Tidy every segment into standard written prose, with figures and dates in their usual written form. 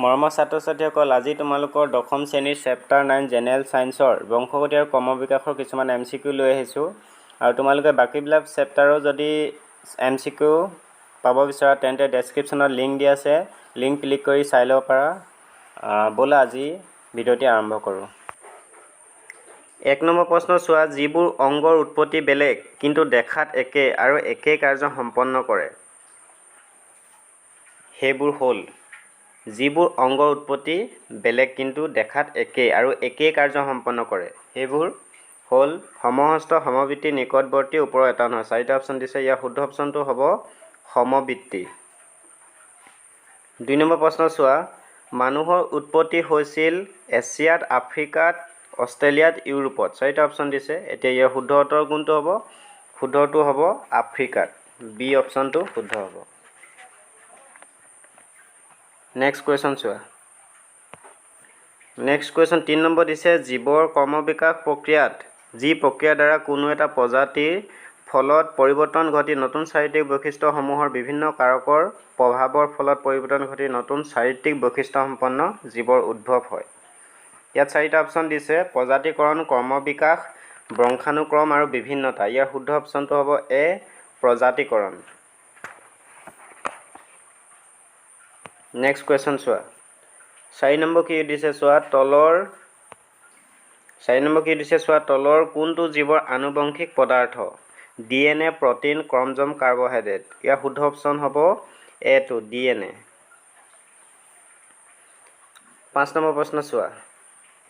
মৰমৰ ছাত্ৰ ছাত্ৰীসকল, আজি তোমালোকৰ দশম শ্ৰেণীৰ চেপ্টাৰ 9 জেনেৰেল ছায়েন্সৰ বংশগতি আৰু ক্ৰমবিকাশৰ কিছুমান এমচিকিউ লৈ আহিছোঁ। আৰু তোমালোকে বাকীবিলাক চেপ্টাৰো যদি এমচিকিউ পাব বিচৰা, তেন্তে ডেছক্ৰিপশ্যনত লিংক দিয়া আছে, লিংক ক্লিক কৰি চাই ল'ব পাৰা। ব'লা, আজি ভিডিঅ'টি আৰম্ভ কৰোঁ। 1 নম্বৰ প্ৰশ্ন চোৱা, যিবোৰ অংগৰ উৎপত্তি বেলেগ কিন্তু দেখাত একে আৰু একেই কাৰ্য সম্পন্ন কৰে সেইবোৰ হ'ল? যিবোৰ অংগৰ উৎপত্তি বেলেগ কিন্তু দেখাত একেই আৰু একেই কাৰ্য সম্পন্ন কৰে সেইবোৰ হ'ল সমহস্ত, সমবৃত্তি, নিকটৱৰ্তী, ওপৰৰ এটা নহয়। চাৰিটা অপশ্যন দিছে। ইয়াৰ শুদ্ধ অপশ্যনটো হ'ব সমবৃত্তি। 2 নম্বৰ প্ৰশ্ন চোৱা, মানুহৰ উৎপত্তি হৈছিল এছিয়াত, আফ্ৰিকাত, অষ্ট্ৰেলিয়াত, ইউৰোপত। চাৰিটা অপশ্যন দিছে। এতিয়া ইয়াৰ শুদ্ধ উত্তৰ কোনটো হ'ব? শুদ্ধটো হ'ব আফ্ৰিকাত। বি অপশ্যনটো শুদ্ধ হ'ব। নেক্সট কুৱেশ্যন চোৱা। নেক্সট কুৱেশ্যন 3 নম্বৰ দিছে, জীৱৰ ক্ৰমবিকাশ প্ৰক্ৰিয়াত যি প্ৰক্ৰিয়াৰ দ্বাৰা কোনো এটা প্ৰজাতিৰ ফলত পৰিৱৰ্তন ঘটি নতুন চাৰিত্ৰিক বৈশিষ্ট্যসমূহৰ বিভিন্ন কাৰকৰ প্ৰভাৱৰ ফলত পৰিৱৰ্তন ঘটি নতুন চাৰিত্ৰিক বৈশিষ্ট্যসম্পন্ন জীৱৰ উদ্ভৱ হয়। ইয়াত চাৰিটা অপশ্যন দিছে, প্ৰজাতিকৰণ, ক্ৰমবিকাশ, বংশানুক্ৰম আৰু বিভিন্নতা। ইয়াৰ শুদ্ধ অপশ্যনটো হ'ব এ, প্ৰজাতিকৰণ। নেক্সট কুৱেশ্যন চোৱা, 4 নম্বৰ কি দিছে চোৱা। তলৰ 4 নম্বৰ কি দিছে চোৱা, তলৰ কোনটো জীৱৰ আনুবংশিক পদাৰ্থ ডিএনএ, প্ৰটিন, ক্ৰমজম, কাৰ্বহাইড্ৰেট? ইয়াৰ শুদ্ধ অপশ্যন হ'ব এটো, ডিএনএ। 5 নম্বৰ প্ৰশ্ন চোৱা,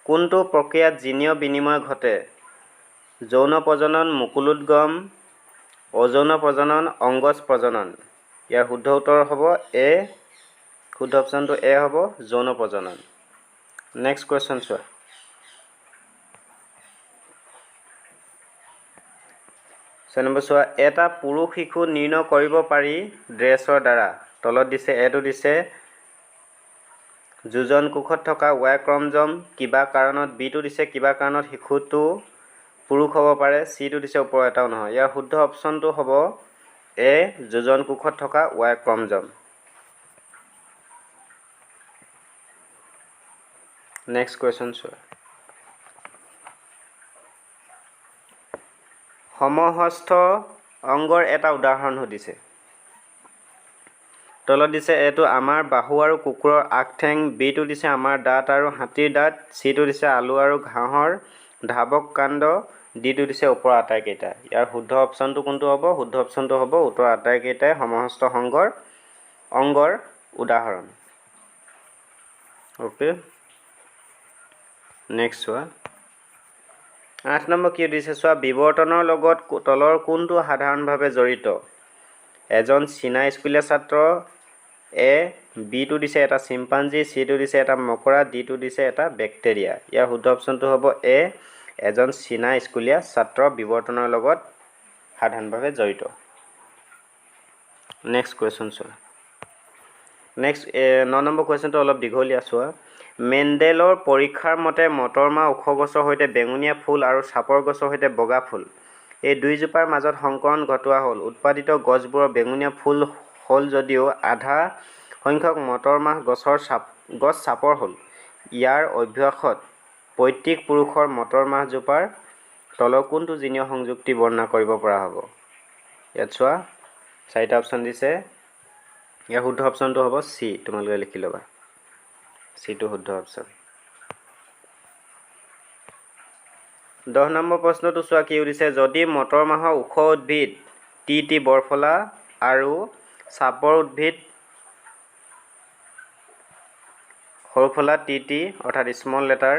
কোনটো প্ৰক্ৰিয়াত জিনীয় বিনিময় ঘটে? যৌন প্ৰজনন, মুকুলোদ্গম, অযৌন প্ৰজনন, অংগজ প্ৰজনন। ইয়াৰ শুদ্ধ উত্তৰ হ'ব এ, শুদ্ধ অপশ্যনটো এ হ'ব, যৌন প্ৰজনন। নেক্সট কুৱেশ্যন চোৱা। 6 নম্বৰ চোৱা, এটা পুৰুষ শিশু নিৰ্ণয় কৰিব পাৰি ড্ৰেছৰ দ্বাৰা। তলত দিছে, এটো দিছে যোজন কোষত থকা ৱাই ক্ৰমজম কিবা কাৰণত, বিটো দিছে কিবা কাৰণত শিশুটো পুৰুষ হ'ব পাৰে, চিটো দিছে ওপৰৰ এটাও নহয়। ইয়াৰ শুদ্ধ অপশ্যনটো হ'ব এ, যোজন কোষত থকা ৱাই ক্ৰমজম। নেক্সট কুৱেশ্যন চোৱা, সমহস্ত অংগৰ এটা উদাহৰণ সুধিছে। তলত দিছে, এটো আমাৰ বাহু আৰু কুকুৰৰ আগঠেং, বিটো দিছে আমাৰ দাঁত আৰু হাতীৰ দাঁত, চিটো দিছে আলু আৰু ঘাঁহৰ ধাবক কাণ্ড, ডিটো দিছে ওপৰৰ আটাইকেইটা। ইয়াৰ শুদ্ধ অপশ্যনটো কোনটো হ'ব? শুদ্ধ অপশ্যনটো হ'ব উত্তৰ আটাইকেইটাই সমহস্ত অংগৰ উদাহৰণ। অ'কে, নেক্সট চোৱা, 8 নম্বৰ কি দিছে চোৱা, বিৱৰ্তনৰ লগত তলৰ কোনটো সাধাৰণভাৱে জড়িত? এজন চীনা স্কুলীয়া ছাত্ৰ এ, বিটো দিছে এটা চিম্পাঞ্জী, চিটো দিছে এটা মকৰা, ডিটো দিছে এটা বেক্টেৰিয়া। ইয়াৰ শুদ্ধ অপশ্যনটো হ'ব এ, এজন চীনা স্কুলীয়া ছাত্ৰ বিৱৰ্তনৰ লগত সাধাৰণভাৱে জড়িত। নেক্সট কুৱেশ্যন চোৱা। নেক্সট 9 নম্বৰ কুৱেশ্যনটো অলপ দীঘলীয়া, চোৱা। মেণ্ডেলৰ পৰীক্ষাৰ মতে মটৰমাহ ওখ গছৰ সৈতে বেঙুনীয়া ফুল আৰু চাপৰ গছৰ সৈতে বগা ফুল, এই দুইজোপাৰ মাজত সংকৰণ ঘটোৱা হ'ল। উৎপাদিত গছবোৰৰ বেঙুনীয়া ফুল হ'ল যদিও আধা সংখ্যক মটৰমাহ গছ চাপৰ হ'ল। ইয়াৰ অভ্যাসত পৈতৃক পুৰুষৰ মটৰমাহজোপাৰ তলৰ কোনটো জিনীয় সংযুক্তি বৰ্ণনা কৰিব পৰা হ'ব? ইয়াত চোৱা, চাৰিটা অপশ্যন দিছে। ইয়াৰ শুদ্ধ অপশ্যনটো হ'ব চি। তোমালোকে লিখি ল'বা, চিটো শুদ্ধ অপশ্যন। 10 নম্বৰ প্ৰশ্নটো চোৱা, কি সুধিছে? যদি মটৰ মাহৰ ওখ উদ্ভিদ টি টি বৰফলা আৰু চাপৰ উদ্ভিদ সৰুফলা টি টি, অৰ্থাৎ স্মল লেটাৰ,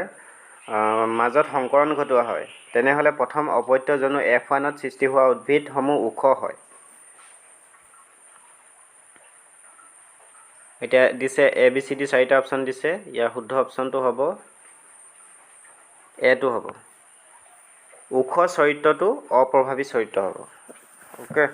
মাজত সংকৰণ ঘটোৱা হয়, তেনেহ'লে প্ৰথম অপত্যজনু এফ ওৱানত সৃষ্টি হোৱা উদ্ভিদসমূহ ওখ হয়। এতিয়া দিছে এ, বি, চি, ডি চাৰিটা অপশ্যন দিছে। ইয়াৰ শুদ্ধ অপশ্যনটো হ'ব এটো হ'ব, ওখ চৰিত্ৰটো অপ্ৰভাৱী চৰিত্ৰ হ'ব। অ'কে।